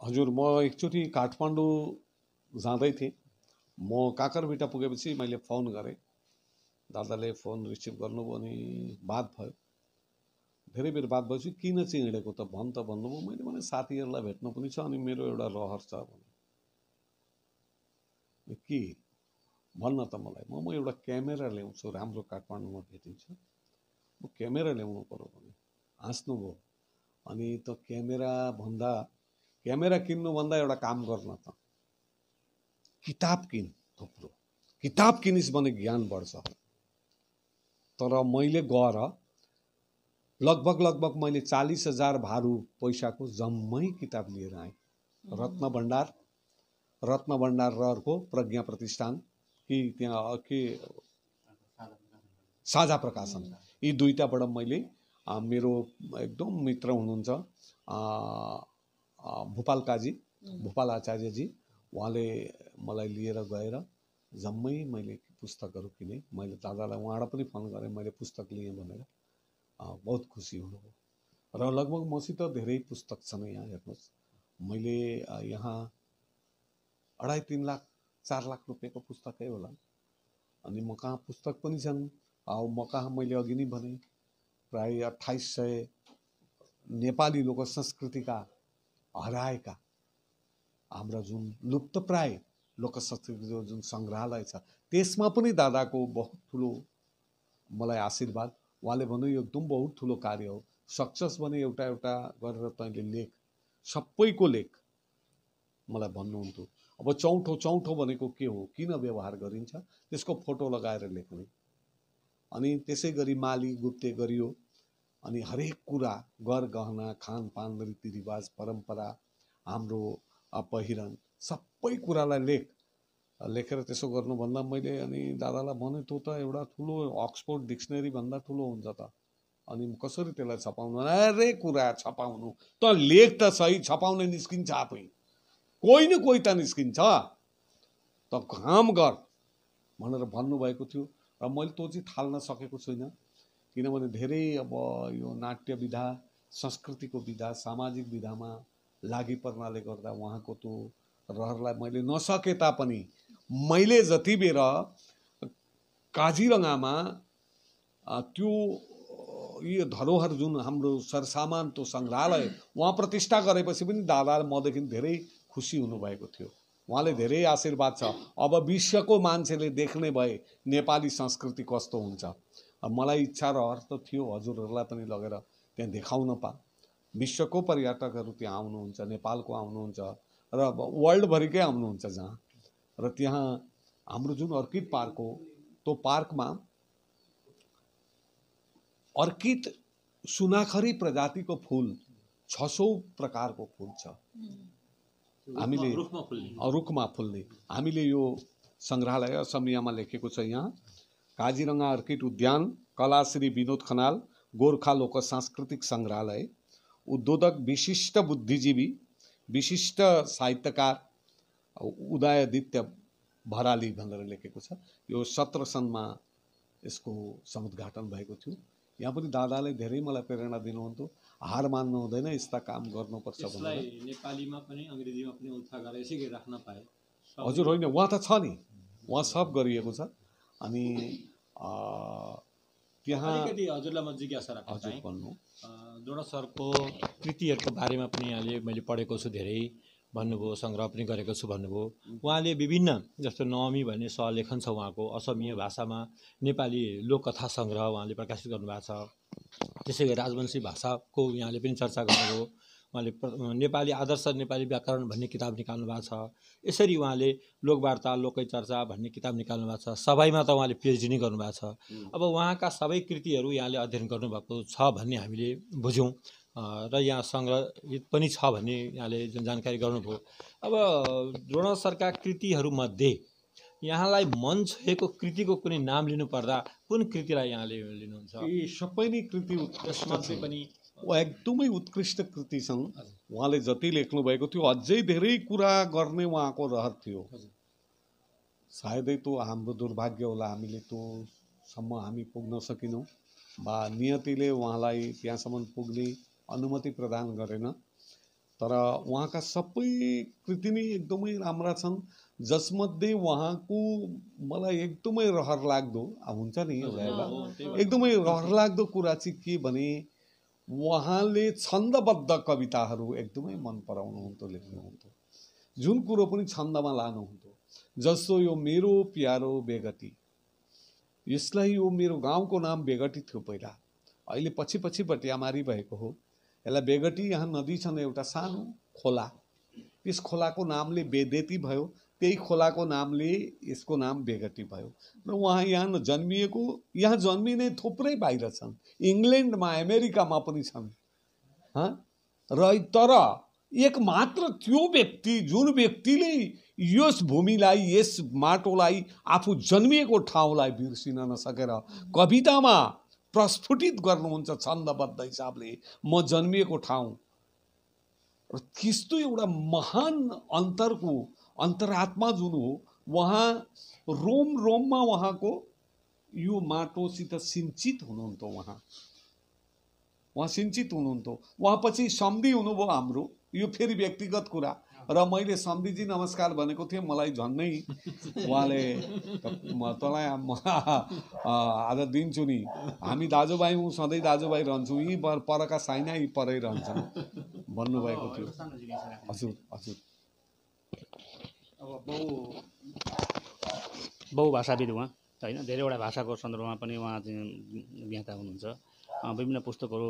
हजुर, म एकचोटि काठमाडौँ जाँदै थिएँ। म काकरभिटा पुगेपछि मैले फोन गरेँ। दादाले फोन रिसिभ गर्नुभयो अनि बात भयो। धेरै बेर बात भएपछि किन चाहिँ हिँडेको त भन् त भन्नुभयो। मैले भने साथीहरूलाई भेट्नु पनि छ अनि मेरो एउटा रहर छ भने। के भन्न त मलाई म एउटा क्यामेरा ल्याउँछु, राम्रो काठमाडौँमा भेटिन्छ, म क्यामेरा ल्याउनु पर्यो भने हाँस्नुभयो। अनि त क्यामेरा किन्नुभन्दा एउटा काम गर्न त किताब किन, थुप्रो किताब किनिस् भने ज्ञान बढ्छ। तर मैले गएर लगभग मैले 40,000 भारू पैसाको जम्मै किताब लिएर आएँ। रत्न भण्डार र अर्को प्रज्ञा प्रतिष्ठान कि त्यहाँ के साझा प्रकाशन, यी दुईटाबाट मैले मेरो एकदम मित्र हुनुहुन्छ भूपाल काजी, भूपाल आचार्यजी, उहाँले मलाई लिएर गएर जम्मै मैले पुस्तकहरू किनेँ। मैले दादालाई उहाँबाट पनि फोन गरेँ, मैले पुस्तक लिएँ भनेर। बहुत खुसी हुनुभयो। र लगभग मसित धेरै पुस्तक छन्। यहाँ हेर्नुहोस्, मैले यहाँ 2.5-3 लाख 4 लाख रुपियाँको पुस्तकै होला। अनि म कहाँ पुस्तक पनि छन्। म कहाँ मैले अघि नै भने प्राय 2800 नेपाली लोक संस्कृतिका हराएका हाम्रा जुन लुप्तप्राय लोक संस्कृतिको जुन सङ्ग्रहालय छ, त्यसमा पनि दादाको बहुत ठुलो मलाई आशीर्वाद। उहाँले भन्नु यो एकदम बहुत ठुलो कार्य हो, सक्सेस भने एउटा एउटा गरेर तैँले लेख, सबैको लेख मलाई भन्नुहुन्थ्यो। अब चौँठो भनेको के हो, किन व्यवहार गरिन्छ, त्यसको फोटो लगाएर लेख्ने। अनि त्यसै गरी माली गुप्ते गरियो। अनि हरेक कुरा, गहना, खानपान, रीतिरिवाज, परम्परा, हाम्रो पहिरन, सबै कुरालाई लेखेर त्यसो गर्नुभन्दा मैले अनि दादालाई भने त एउटा ठुलो अक्सफोर्ड डिक्सनरी भन्दा ठुलो हुन्छ त, अनि कसरी त्यसलाई छपाउनु? अरे कुरा छपाउनु त लेख त सही, छपाउने निस्किन्छ आफै, कोही न कोही त निस्किन्छ, त काम गर भनेर भन्नुभएको थियो। र मैले त्यो चाहिँ थाल्न सकेको छुइनँ, किनभने धेरै अब यो नाट्य विधा, संस्कृतिको विधा, सामाजिक विधामा लागि पर्नाले गर्दा उहाँको त्यो रहरलाई मैले नसके तापनि मैले जति बेर काजीरङ्गामा त्यो यो धरोहर जुन हाम्रो सरसामान त्यो सङ्ग्रहालय उहाँ प्रतिष्ठा गरेपछि पनि दादा मदेखि धेरै खुसी हुनुभएको थियो। उहाँले धेरै आशीर्वाद छ। अब विश्वको मान्छेले देख्ने भए नेपाली संस्कृति कस्तो हुन्छ। मलाई इच्छा रहर त थियो हजुरहरूलाई पनि लगेर त्यहाँ देखाउन पा। विश्वको पर्यटकहरू त्यहाँ आउनुहुन्छ, नेपालको आउनुहुन्छ र वर्ल्डभरिकै आउनुहुन्छ जहाँ। र त्यहाँ हाम्रो जुन अर्किड पार्क हो, त्यो पार्कमा अर्किड सुनाखरी प्रजातिको फुल 600 प्रकारको फुल छ। हामीले रुखमा फुल्ने हामीले यो सङ्ग्रहालय असमियामा लेखेको छ। यहाँ काजीरङ्गा अर्किड उद्यान, कला श्री विनोद खनाल, गोर्खा लोक सांस्कृतिक सङ्ग्रहालय, उद्योधक विशिष्ट बुद्धिजीवी, विशिष्ट साहित्यकार उदयादित्य भराली भनेर लेखेको छ। यो 17 सनमा यसको समुद्घाटन भएको थियो। यहाँ पनि दादाले धेरै मलाई प्रेरणा दिनुहुन्थ्यो, हार मान्नु हुँदैन, यस्ता काम गर्नुपर्छ भनेर। नेपालीमा पनि अङ्ग्रेजीमा पनि उल्था गरेर यसै गरी राख्न पाए। हजुर होइन, उहाँ त छ नि, उहाँ सब गरिएको छ। अनि त्यहाँ अलिकति हजुरलाई म जिज्ञासा राख्न चाहे, द्रोण सरको कृतिहरूको बारेमा पनि यहाँले मैले पढेको छु, धेरै भन्नुभयो, सङ्ग्रह पनि गरेको छु भन्नुभयो। उहाँले विभिन्न जस्तो नवमी भन्ने सहलेखन छ उहाँको, असमिया भाषामा नेपाली लोककथा सङ्ग्रह उहाँले प्रकाशित गर्नुभएको छ। त्यसै गरी राजवंशी भाषाको यहाँले पनि चर्चा गर्नुभयो। उहाँले नेपाली आदर्श नेपाली व्याकरण भन्ने किताब निकाल्नु भएको छ। यसरी उहाँले लोकवार्ता, लोकै चर्चा भन्ने किताब निकाल्नु भएको छ। सबाईमा त उहाँले पिएचडी नै गर्नुभएको छ। अब उहाँका सबै कृतिहरू यहाँले अध्ययन गर्नुभएको छ भन्ने हामीले बुझ्यौँ र यहाँ सङ्ग्रहित पनि छ भन्ने यहाँले जुन जानकारी गर्नुभयो। अब द्रोण सरका कृतिहरूमध्ये यहाँलाई मन छोएको कृतिको कुनै नाम लिनुपर्दा कुन कृतिलाई यहाँले लिनुहुन्छ? यी सबै नै कृति उत्कृष्ट पनि एकदमै उत्कृष्ट कृति छन्। उहाँले जति लेख्नु भएको थियो अझै धेरै कुरा गर्ने उहाँको रहर थियो। सायदै त्यो हाम्रो दुर्भाग्य होला, हामीले त्योसम्म हामी पुग्न सकेनौँ वा नियतिले उहाँलाई त्यहाँसम्म पुग्ने अनुमति प्रदान गरेन। तर उहाँका सबै कृति नै एकदमै राम्रा छन्, जसमध्ये उहाँको मलाई एकदमै रहर लाग्दो हुन्छ नि एकदमै रहर लाग्दो कुरा चाहिँ के भने उहाँले छन्दबद्ध कविताहरू एकदमै मन पराउनुहुन्थ्यो, लेख्नुहुन्थ्यो, जुन कुरो पनि छन्दमा लानुहुन्थ्यो। जस्तो यो मेरो प्यारो बेगटी, यसलाई यो मेरो गाउँको नाम बेगटी थियो पहिला, अहिले पछि पछि बटियामारी भएको हो। यसलाई बेगटी, यहाँ नदी छन् एउटा सानो खोला, त्यस खोलाको नामले बेदेती भयो, त्यही खोलाको नामले यसको नाम बेगटी भयो। र उहाँ यहाँ जन्मिएको, यहाँ जन्मिने थुप्रै बाहिर छन्, इङ्ल्यान्डमा अमेरिकामा पनि छन् र तर एक मात्र त्यो व्यक्ति जुन व्यक्तिले यस भूमिलाई, यस माटोलाई, आफू जन्मिएको ठाउँलाई बिर्सिन नसकेर कवितामा प्रस्फुटित गर्नुहुन्छ छन्दबद्ध हिसाबले, म जन्मिएको ठाउँ। र त्यस्तो एउटा महान अन्तरको अन्तरात्मा जुन हो, उहाँ रोम रोममा उहाँको यो माटोसित सिन्चित हुनुहुन्थ्यो। उहाँ सिन्चित हुनुहुन्थ्यो। उहाँ पछि सम्धि हुनुभयो हाम्रो, यो फेरि व्यक्तिगत कुरा। र मैले सम्धिजी नमस्कार भनेको थिएँ, मलाई झन्नै उहाँले तँलाई आज दिन्छु नि, हामी दाजुभाइ हौँ, सधैँ दाजुभाइ रहन्छौँ, यी परका साइना यी परै रहन्छन् भन्नुभएको थियो। हजुर हजुर। अब बहुभाषाविद उहाँ होइन, धेरैवटा भाषाको सन्दर्भमा पनि उहाँ चाहिँ ज्ञाता हुनुहुन्छ। विभिन्न पुस्तकहरू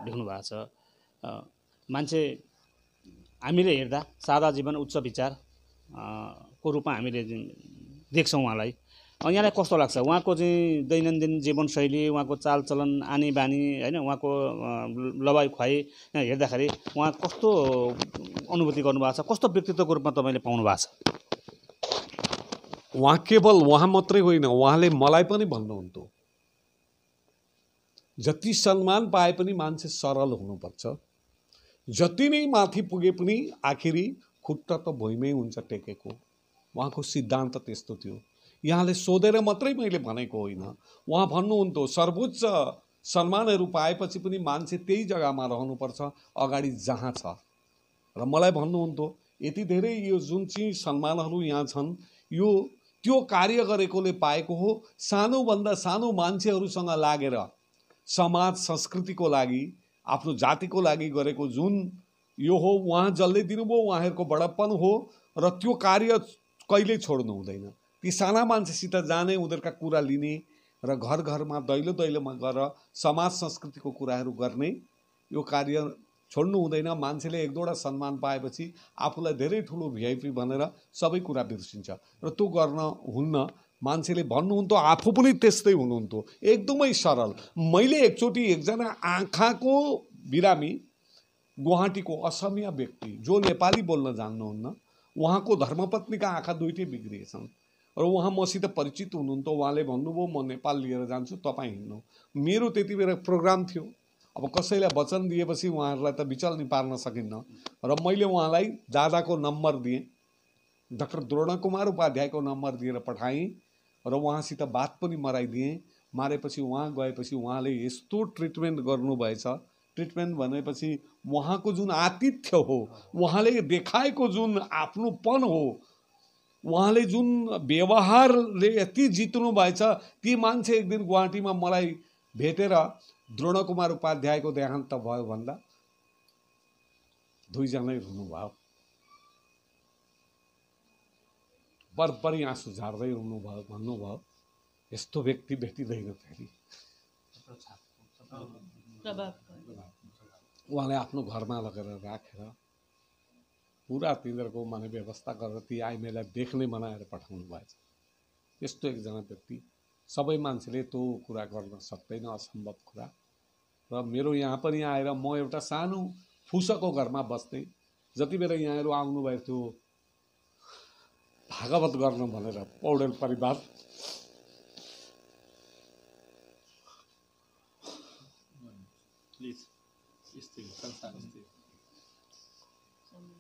लेख्नु भएको छ। मान्छे हामीले हेर्दा सादा जीवन उच्च विचार को रूपमा हामीले देख्छौँ उहाँलाई। यहाँलाई कस्तो लाग्छ उहाँको चाहिँ दैनन्दिन जीवनशैली, उहाँको चालचलन, आनी बानी होइन, उहाँको लवाइ खुवाइ हेर्दाखेरि उहाँ कस्तो अनुभूति गर्नुभएको छ, कस्तो व्यक्तित्वको रूपमा तपाईँले पाउनु भएको छ? उहाँ केवल उहाँ मात्रै होइन, उहाँले मलाई पनि भन्नुहुन्थ्यो, जति सम्मान पाए पनि मान्छे सरल हुनुपर्छ, जति नै माथि पुगे पनि आखिरी खुट्टा त भुइँमै हुन्छ टेकेको। उहाँको सिद्धान्त त्यस्तो थियो। यहाँले सोधेर मात्रै मैले भनेको होइन, उहाँ भन्नुहुन्थ्यो सर्वोच्च सम्मानहरू पाएपछि पनि मान्छे त्यही जग्गामा रहनुपर्छ अगाडि जहाँ छ। र मलाई भन्नुहुन्थ्यो यति धेरै यो जुन चाहिँ सम्मानहरू यहाँ छन्, यो त्यो कार्य गरेकोले पाएको हो। सानोभन्दा सानो मान्छेहरूसँग लागेर समाज संस्कृतिको लागि, आफ्नो जातिको लागि गरेको जुन यो हो, उहाँ जसले दिनुभयो उहाँहरूको बडप्पन हो। र त्यो कार्य कहिले छोड्नु हुँदैन। ती साना मान्छेसित जाने, उनीहरूका कुरा लिने र घर घरमा दैलो दैलोमा गएर समाज संस्कृतिको कुराहरू गर्ने, यो कार्य छोड्नु हुँदैन। मान्छेले एक दुईवटा सम्मान पाएपछि आफूलाई धेरै ठुलो भिआइपी भनेर सबै कुरा बिर्सिन्छ र त्यो गर्न हुन्न। मान्छेले भन्नुहुन्थ्यो, आफू पनि त्यस्तै हुनुहुन्थ्यो, एकदमै सरल। मैले एकचोटि एकजना आँखाको बिरामी, गुवाहाटीको असमिया व्यक्ति जो नेपाली बोल्न जान्नुहुन्न, उहाँको धर्मपत्नीका आँखा दुईटै बिग्रिएछन् र उहाँ मसित परिचित हुनुहुन्थ्यो। उहाँले भन्नुभयो म नेपाल लिएर जान्छु, तपाईँ हिँड्नु। मेरो त्यति बेला प्रोग्राम थियो। अब कसैलाई वचन दिएपछि उहाँहरूलाई त विचल्नी पार्न सकिन्न र मैले उहाँलाई दादाको नम्बर दिएँ, डाक्टर द्रोणकुमार उपाध्यायको नम्बर दिएर पठाएँ र उहाँसित बात पनि मराइदिएँ। मारेपछि उहाँ गएपछि उहाँले यस्तो ट्रिटमेन्ट गर्नुभएछ। ट्रिटमेन्ट भनेपछि उहाँको जुन आतिथ्य हो, उहाँले देखाएको जुन आफ्नोपन हो, उहाँले जुन व्यवहारले यति जित्नु भएछ। ती मान्छे एक दिन गुवाहाटीमा मलाई भेटेर द्रोणकुमार उपाध्यायको देहान्त भयो भन्दा दुईजनै रुनुभयो, बरबरी आँसु झार्दै रुनुभयो, भन्नुभयो यस्तो व्यक्ति भेटिँदैन फेरि। उहाँले आफ्नो घरमा लगेर राखेर पुरा तिनीहरूको माने व्यवस्था गरेर ती आइमेलाई देख्ने बनाएर पठाउनु भएछ। यस्तो एकजना व्यक्ति, सबै मान्छेले त्यो कुरा गर्न सक्दैन, असम्भव कुरा। र मेरो यहाँ पनि आएर म एउटा सानो फुसको घरमा बस्दै, जति बेला यहाँहरू आउनुभएको थियो भागवत गर्न भनेर, पौडेल परिवार,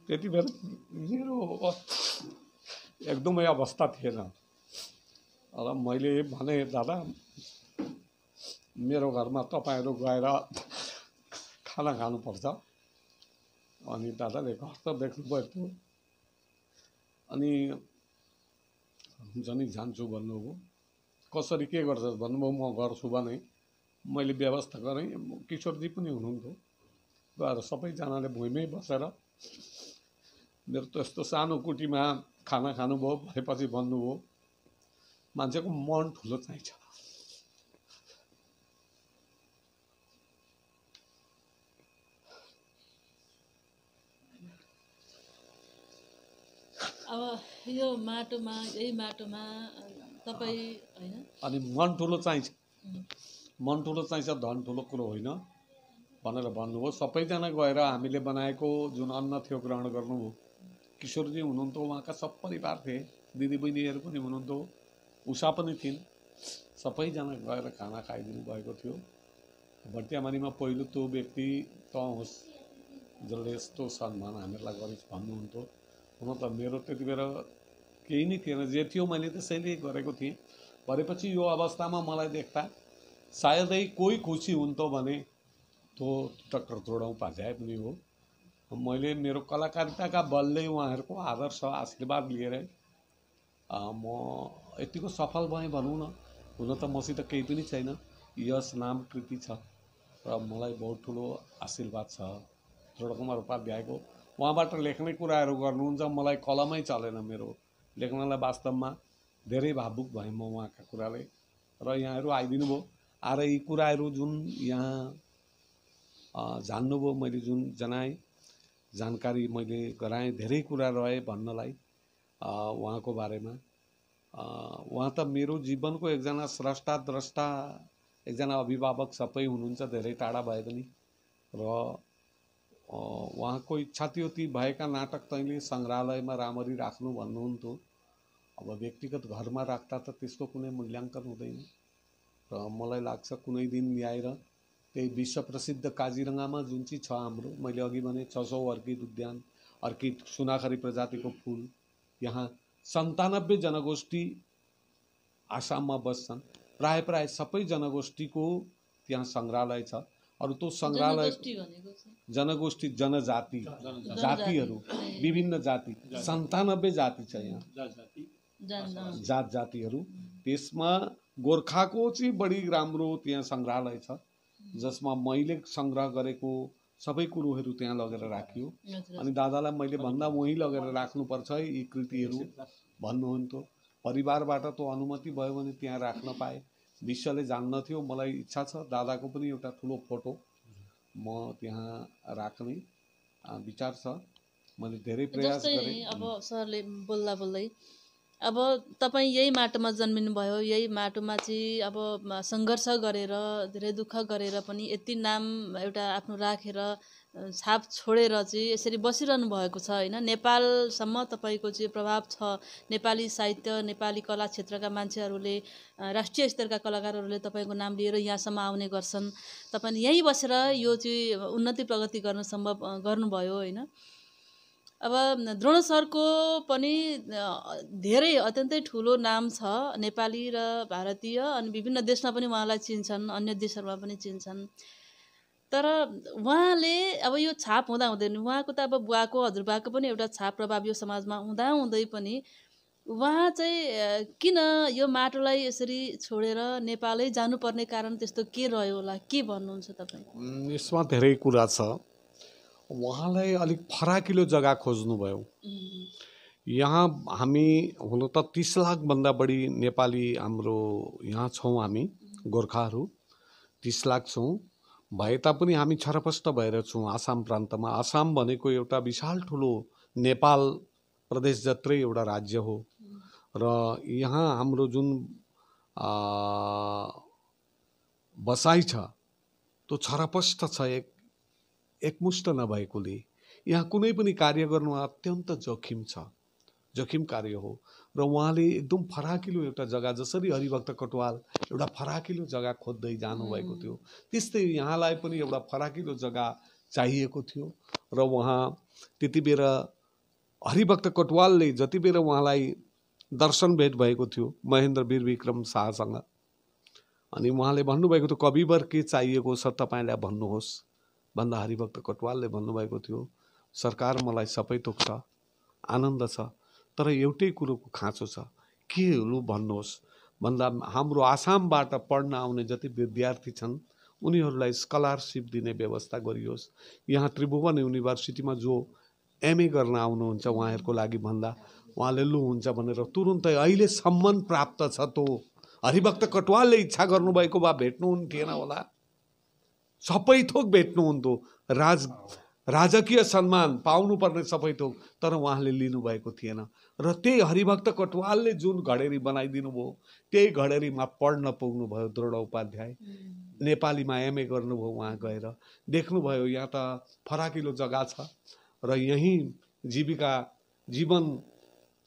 त्यति बेला मेरो एकदमै अवस्था थिएन र मैले भने दादा मेरो घरमा तपाईँहरू गएर खाना खानुपर्छ, अनि दादाले घर त देख्नुभएको थियो। अनि जनी जान्छु भन्नुभयो। कसरी के गर्छस् भन्नुभयो। म गर्छु भने मैले व्यवस्था गरेँ। किशोरजी पनि हुनुहुन्थ्यो। गएर सबैजनाले भुइँमै बसेर मेरो त्यस्तो सानो कुटीमा खाना खानुभयो। भएपछि भन्नुभयो मान्छेको मन ठुलो चाहिन्छ। अब यो माटोमा यही माटोमा तपाईँ होइन अनि मन ठुलो चाहिन्छ। मन ठुलो चाहिन्छ, धन ठुलो कुरो होइन भनेर भन्नुभयो। सबैजना गएर हामीले बनाएको जुन अन्न थियो ग्रहण गर्नुभयो। किशोरजी हुनुहुन्थ्यो, उहाँका सब परिवार थिए, दिदीबहिनीहरू पनि हुनुहुन्थ्यो, उषा पनि थिइन्। सबैजना गएर खाना खाइदिनु भएको थियो। भट्यामारीमा पहिलो त्यो व्यक्ति त होस् जसले यस्तो सम्मान हामीहरूलाई गरिस् भन्नुहुन्थ्यो। हुन त मेरो त्यति बेला केही नै थिएन, जे थियो मैले त्यसैले गरेको थिएँ। भरेपछि यो अवस्थामा मलाई देख्दा सायदै कोही खुसी हुन्थ्यो भने त्यो टक्कर जोडाउँ पाध्याय पनि हो। मैले मेरो कलाकारिताका बलले उहाँहरूको आदर्श आशीर्वाद लिएर म यतिको सफल भएँ भनौँ न। हुन त मसित केही पनि छैन, यश नाम कृति छ र मलाई बहुत ठुलो आशीर्वाद छ द्रोणकुमार उपाध्यायको। उहाँबाट लेख्ने कुराहरू गर्नुहुन्छ, मलाई कलमै चलेन मेरो लेख्नलाई। वास्तवमा धेरै भावुक भएँ म उहाँका कुराले। र यहाँहरू आइदिनु भयो, आएर यी कुराहरू जुन यहाँ जान्नुभयो, मैले जुन जनाएँ, जानकारी मैले गराएँ, धेरै कुरा रहे भन्नलाई उहाँको बारेमा। उहाँ त मेरो जीवनको एकजना स्रष्टा द्रष्टा, एकजना अभिभावक सबै हुनुहुन्छ, धेरै टाढा भए पनि। र उहाँको इच्छा थियो ती भएका नाटक तैँले सङ्ग्रहालयमा राम्ररी राख्नु भन्नुहुन्थ्यो। अब व्यक्तिगत घरमा राख्दा त त्यसको कुनै मूल्याङ्कन हुँदैन। र मलाई लाग्छ कुनै दिन ल्याएर त्यही विश्व प्रसिद्ध काजिरङ्गामा जुन चाहिँ छ हाम्रो, मैले अघि भने 600 अर्किड उद्यान, अर्किड सुनाखरी प्रजातिको फुल, यहाँ 97 जनगोष्ठी आसाममा बस्छन्। प्राय सबै जनगोष्ठीको त्यहाँ सङ्ग्रहालय छ। अरू त्यो सङ्ग्रहालय जनगोष्ठी जनजाति जातिहरू, विभिन्न जाति 97 जाति छ यहाँ, जात जातिहरू। त्यसमा गोर्खाको चाहिँ बढी राम्रो त्यहाँ सङ्ग्रहालय छ, जसमा मैले सङ्ग्रह गरेको सबै कुरोहरू त्यहाँ लगेर राखियो। अनि दादालाई मैले भन्दा वहीँ लगेर राख्नुपर्छ यी कृतिहरू भन्नुहुन्थ्यो। परिवारबाट त्यो अनुमति भयो भने त्यहाँ राख्न पाएँ। विश्वले जान्न थियो। मलाई इच्छा छ दादाको पनि एउटा ठुलो फोटो म त्यहाँ राख्ने विचार छ। मैले धेरै प्रयास गरेँ। अब सरले बोल्दा बोल्दै अब तपाईँ यही माटोमा जन्मिनु भयो, यही माटोमा चाहिँ अब सङ्घर्ष गरेर धेरै दुःख गरेर पनि यति नाम एउटा आफ्नो राखेर छाप छोडेर चाहिँ यसरी बसिरहनु भएको छ होइन। नेपालसम्म तपाईँको चाहिँ प्रभाव छ। नेपाली साहित्य, नेपाली कला क्षेत्रका मान्छेहरूले, राष्ट्रिय स्तरका कलाकारहरूले तपाईँको नाम लिएर यहाँसम्म आउने गर्छन्। तपाईँले यहीँ बसेर यो चाहिँ उन्नति प्रगति गर्न सम्भव गर्नुभयो होइन। अब द्रोण सरको पनि धेरै अत्यन्तै ठुलो नाम छ नेपाली र भारतीय, अनि विभिन्न देशमा पनि उहाँलाई चिन्छन्, अन्य देशहरूमा पनि चिन्छन्। तर उहाँले अब यो छाप हुँदा हुँदै उहाँको त अब बुवाको हजुरबाको पनि एउटा छाप प्रभाव यो समाजमा हुँदा हुँदै पनि उहाँ चाहिँ किन यो माटोलाई यसरी छोडेर नेपालै जानुपर्ने कारण त्यस्तो के रह्यो होला, के भन्नुहुन्छ तपाईँ? यसमा धेरै कुरा छ। उहाँलाई अलिक फराकिलो जग्गा खोज्नुभयो। यहाँ हामी हुन त 30 लाखभन्दा बढी नेपाली हाम्रो यहाँ छौँ। हामी गोर्खाहरू 30 लाख छौँ। भए तापनि हामी छरपष्ट भएर छौँ आसाम प्रान्तमा। आसाम भनेको एउटा विशाल ठुलो नेपाल प्रदेश जत्रै एउटा राज्य हो। र यहाँ हाम्रो जुन बसाइ छ त्यो छरपष्ट छ, एकमुष्ट नभएकोले यहाँ कुनै पनि कार्य गर्नु अत्यन्त जोखिम छ, जोखिम कार्य हो। र उहाँले एकदम फराकिलो एउटा जग्गा, जसरी हरिभक्त कटुवाल एउटा फराकिलो जग्गा खोज्दै जानुभएको थियो, त्यस्तै यहाँलाई पनि एउटा फराकिलो जग्गा चाहिएको थियो। र उहाँ त्यति बेला हरिभक्त कटुवालले जति बेला उहाँलाई दर्शन भेट भएको थियो महेन्द्र वीर विक्रम शाहसँग, अनि उहाँले भन्नुभएको थियो कविवर के चाहिएको छ तपाईँलाई भन्नुहोस् भन्दा हरिभक्त कटुवालले भन्नुभएको थियो सरकार मलाई सबै थोक छ, आनन्द छ, तर एउटै कुरोको खाँचो छ। के हो भन्नुहोस् भन्दा हाम्रो आसामबाट पढ्न आउने जति विद्यार्थी छन् उनीहरूलाई स्कलरसिप दिने व्यवस्था गरियोस्। यहाँ त्रिभुवन युनिभर्सिटीमा जो एमए गर्न आउनुहुन्छ उहाँहरूको लागि भन्दा उहाँले लु हुन्छ भनेर तुरुन्तै अहिलेसम्म प्राप्त छ। त हरिभक्त कटुवालले इच्छा गर्नुभएको भए भेट्नुहुन्थेन होला, सबै थोक भेट्नुहुन्थ्यो, राजकीय सम्मान पाउनुपर्ने सबै थोक, तर उहाँले लिनुभएको थिएन। र त्यही हरिभक्त कटुवालले जुन घडेरी बनाइदिनु भयो त्यही घडेरीमा पढ्न पुग्नुभयो द्रोण उपाध्याय, नेपालीमा एमए गर्नुभयो। उहाँ गएर देख्नुभयो यहाँ त फराकिलो जग्गा छ र यहीँ जीवन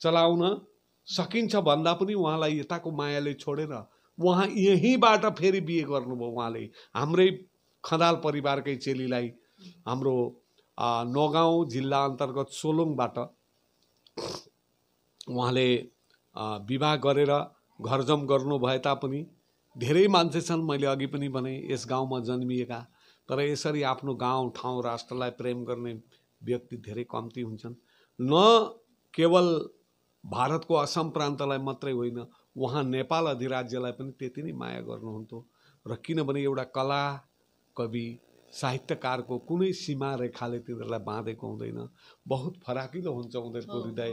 चलाउन सकिन्छ भन्दा पनि उहाँलाई यताको मायाले छोडेर उहाँ यहीँबाट फेरि बिहे गर्नुभयो। उहाँले हाम्रै खनाल परिवारकै चेलीलाई हाम्रो नौगाउँ जिल्ला अन्तर्गत सोलुङबाट उहाँले विवाह गरेर घरजम गर्नु भए तापनि धेरै मान्छे छन्, मैले अघि पनि भने यस गाउँमा जन्मिएका, तर यसरी आफ्नो गाउँ ठाउँ राष्ट्रलाई प्रेम गर्ने व्यक्ति धेरै कम्ती हुन्छन्। न केवल भारतको असम प्रान्तलाई मात्रै होइन, उहाँ नेपाल अधिराज्यलाई पनि त्यति नै माया गर्नुहुन्थ्यो। र किनभने एउटा कला, कवि, साहित्यकारको कुनै सीमा रेखाले तिनीहरूलाई बाँधेको हुँदैन, बहुत फराकिलो हुन्छ उनीहरूको हृदय।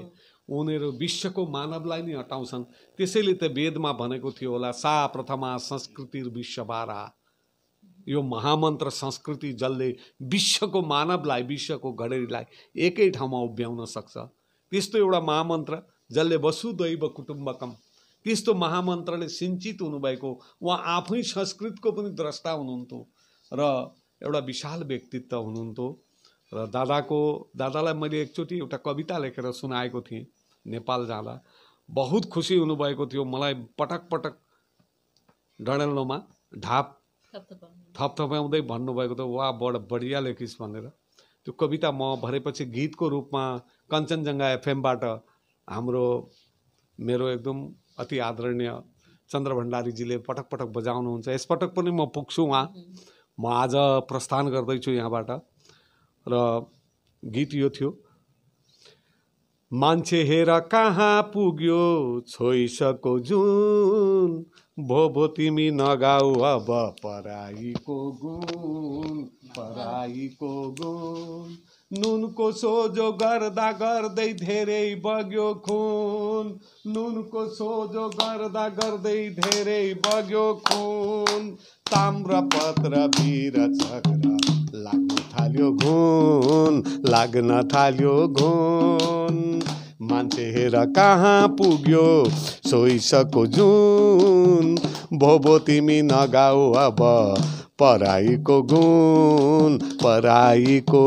उनीहरू विश्वको मानवलाई नै हटाउँछन्। त्यसैले त वेदमा भनेको थियो होला, सा प्रथमा संस्कृति विश्वभारा, यो महामन्त्र संस्कृति जसले विश्वको मानवलाई, विश्वको घडेरीलाई एकै ठाउँमा उभ्याउन सक्छ, त्यस्तो एउटा महामन्त्र जसले वसुदैव कुटुम्बकम, त्यस्तो महामन्त्रले सिञ्चित हुनुभएको उहाँ आफै संस्कृतको पनि द्रष्टा हुनुहुन्थ्यो र एउटा विशाल व्यक्तित्व हुनुहुन्थ्यो। र दादालाई मैले एकचोटि एउटा कविता लेखेर सुनाएको थिएँ नेपाल जाँदा, बहुत खुसी हुनुभएको थियो। मलाई पटक पटक डडेलधुरामा ढाप थपथपाउँदै भन्नुभएको थियो, वाह बडा बढिया लेखिस् भनेर। त्यो कविता म भरेपछि गीतको रूपमा कञ्चनजङ्घा एफएमबाट हाम्रो मेरो एकदम अति आदरणीय चन्द्र भण्डारीजीले पटक पटक बजाउनुहुन्छ। यसपटक पनि म पुग्छु वहाँ, म आज प्रस्थान गर्दैछु यहाँबाट। र गीत यो थियो, मान्छे हेर कहाँ पुग्यो छोइसको जुन, भो तिमी नगाऊ अब पराईको गुण, पराईको गुण। नुनको सोझो गर्दा गर्दै धेरै बग्यो खुन, नुनको सोझो गर्दा गर्दै धेरै बग्यो खुन। ताम्रपत्र वीर चक्र लाग्न थाल्यो घुन, लाग्न थाल्यो घुन। मान्छे हेर कहाँ पुग्यो सोइसको जुन, भो तिमी नगाऊ अब पराईको गुण, पराईको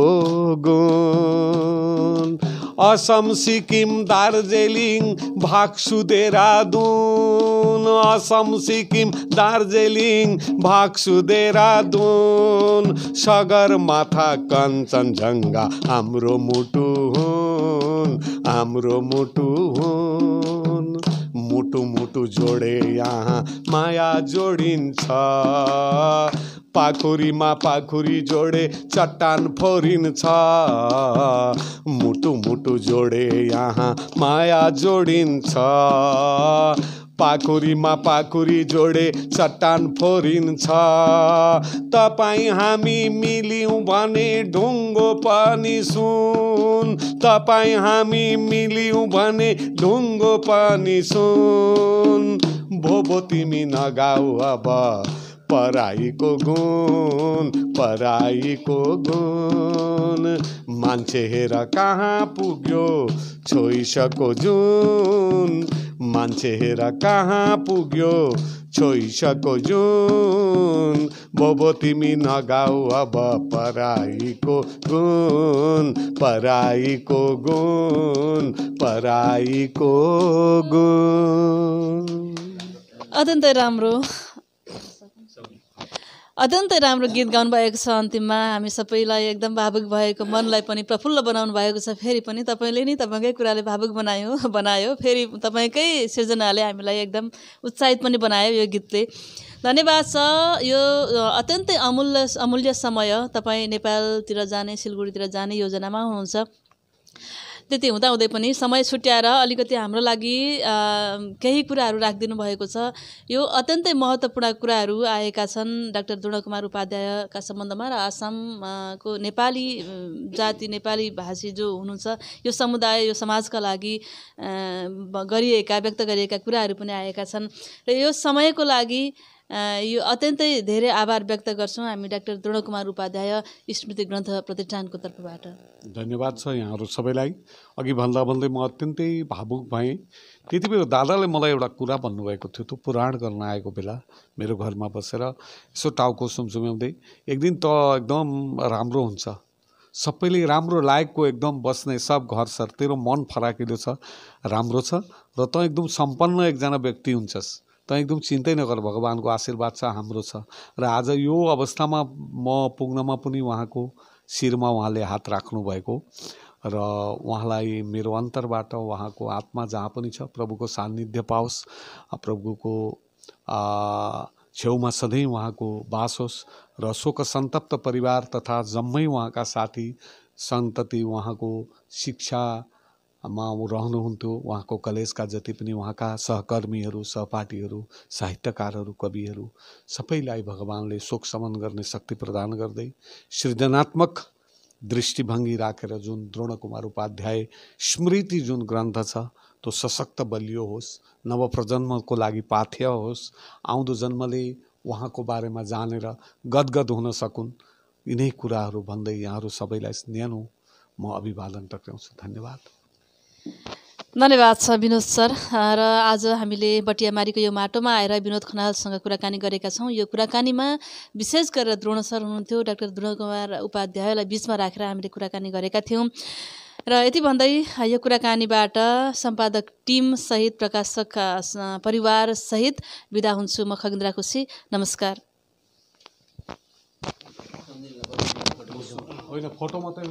गुण। असम सिक्किम दार्जिलिङ भाग्सु देहरादुन, असम सिक्किम दार्जिलिङ भाग्सु देहरादुन। सगरमाथा कञ्चनजङ्घा हाम्रो मुटु हुन्, हाम्रो मुटु हुन्। मुटु मुटु जोडे यहाँ माया जोडिन्छ, पाखुरीमा पाखुरी जोडे चट्टान फोरिन्छ। मुटु मुटु जोडे यहाँ माया जोडिन्छ, पाखुरीमा पाखुरी जोडे चट्टान फोरिन्छ। तपाईँ हामी मिल्यौँ भने ढुङ्गो पनि सुन, तपाईँ हामी मिल्यौँ भने ढुङ्गो पनि सुन। भो तिमी नगाऊ अब पराईको गुण, पराईको गुण। मान्छे हेर कहाँ पुग्यो छोइसको जुन, मान्छे हेर कहाँ पुग्यो छोइसको जुन। भो तिमी नगाऊ अब पराईको गुण, पराईको गुण, पराईको गुण। अत्यन्तै राम्रो। अत्यन्तै राम्रो गीत गाउनु भएको छ। अन्तिममा हामी सबैलाई एकदम भावुक भएको, मनलाई पनि प्रफुल्ल बनाउनु भएको छ। फेरि पनि तपाईँले नि तपाईँकै कुराले भावुक बनायो। फेरि तपाईँकै सृजनाले हामीलाई एकदम उत्साहित पनि बनायो यो गीतले। धन्यवाद छ। यो अत्यन्तै अमूल्य समय तपाईँ नेपालतिर जाने, सिलगढीतिर जाने योजनामा हुनुहुन्छ। त्यति हुँदाहुँदै पनि समय छुट्याएर अलिकति हाम्रो लागि केही कुराहरू राखिदिनु भएको छ। यो अत्यन्तै महत्त्वपूर्ण कुराहरू आएका छन् डाक्टर द्रोणकुमार उपाध्यायका सम्बन्धमा र आसामको नेपाली जाति, नेपाली भाषी जो हुनुहुन्छ, यो समुदाय, यो समाजका लागि व्यक्त गरिएका कुराहरू पनि आएका छन्। र यो समयको लागि यो अत्यन्तै धेरै आभार व्यक्त गर्छौँ हामी डाक्टर द्रोणकुमार उपाध्याय स्मृति ग्रन्थ प्रतिष्ठानको तर्फबाट। धन्यवाद छ यहाँहरू सबैलाई। अघि भन्दै म अत्यन्तै भावुक भएँ। त्यति बेला दादाले मलाई एउटा कुरा भन्नुभएको थियो, त्यो पुराण गर्न आएको बेला मेरो घरमा बसेर यसो टाउको सुमसुम्याउँदै, एक दिन त एकदम राम्रो हुन्छ, सबैले राम्रो लायकको एकदम बस्ने सब घर सर, तेरो मन फराकिलो छ, राम्रो छ र त एकदम सम्पन्न एकजना व्यक्ति हुन्छस्, त एकदम चिन्तै नगर, भगवानको आशीर्वाद छ, हाम्रो छ। र आज यो अवस्थामा म पुग्नमा पनि उहाँको शिरमा उहाँले हात राख्नु भएको र उहाँलाई मेरो अन्तरबाट उहाँको आत्मा जहाँ पनि छ प्रभुको सान्निध्य पाओस्, प्रभुको छेउमा सधैँ उहाँको बास होस् र शोक सन्तप्त परिवार तथा जम्मै उहाँका साथी सन्तति, उहाँको शिक्षामा रहनुहुन्थ्यो, उहाँको कलेजका जति पनि उहाँका सहकर्मीहरू, सहपाठीहरू, साहित्यकारहरू, कविहरू सबैलाई भगवानले शोक शमन गर्ने शक्ति प्रदान गर्दै सृजनात्मक दृष्टिभङ्गी राखेर जुन द्रोणकुमार उपाध्याय स्मृति जुन ग्रन्थ छ त्यो सशक्त बलियो होस्, नवप्रजन्मको लागि पाथ्य होस्, आउँदो जन्मले उहाँको बारेमा जानेर गदगद हुन सकुन्, यिनै कुराहरू भन्दै यहाँहरू सबैलाई न्यानो म अभिवादन टक्राउँछु। धन्यवाद। धन्यवाद छ विनोद सर। र आज हामीले बटियामारीको यो माटोमा आएर विनोद खनालसँग कुराकानी गरेका छौँ। यो कुराकानीमा विशेष गरेर द्रोण सर हुनुहुन्थ्यो, डाक्टर द्रोणकुमार उपाध्यायलाई बिचमा राखेर हामीले कुराकानी गरेका थियौँ। र यति भन्दै यो कुराकानीबाट सम्पादक टिमसहित, प्रकाशक परिवारसहित बिदा हुन्छु म खगेन्द्र खुसी। नमस्कार। होइन फोटो मात्रै